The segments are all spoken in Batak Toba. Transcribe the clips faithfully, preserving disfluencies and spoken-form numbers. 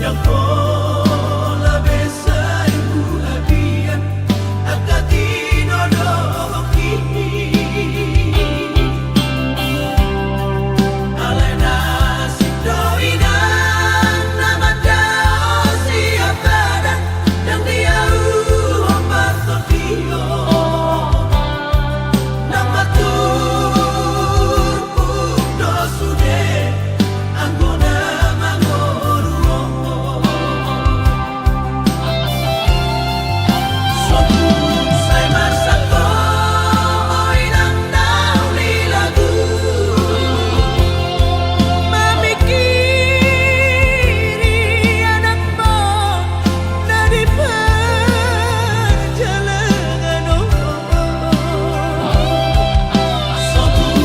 Yang pola besai buabian, angka tinodohon i. Alai nasida do inang na mandao sian padan, ndang dialuhon partondion. Nang marturpuk do sude anggo na mangoruhon. Sotung sai marsangko, o inang na huliladu, mamingkiri anakmu na di parjalangan on. Sotung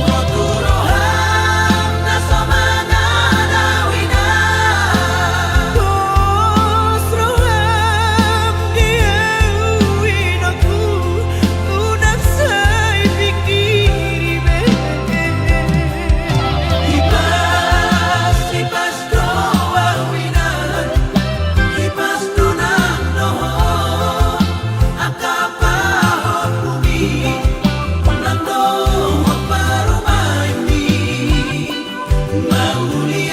ro tu roham na so manganhon au inang. Pos roham di au inangku, unang sai pingkiri be. Hipas, hipas do au inang, hipas do nang dohot angka pahompu i, nang dohot parumaenmi. Manguli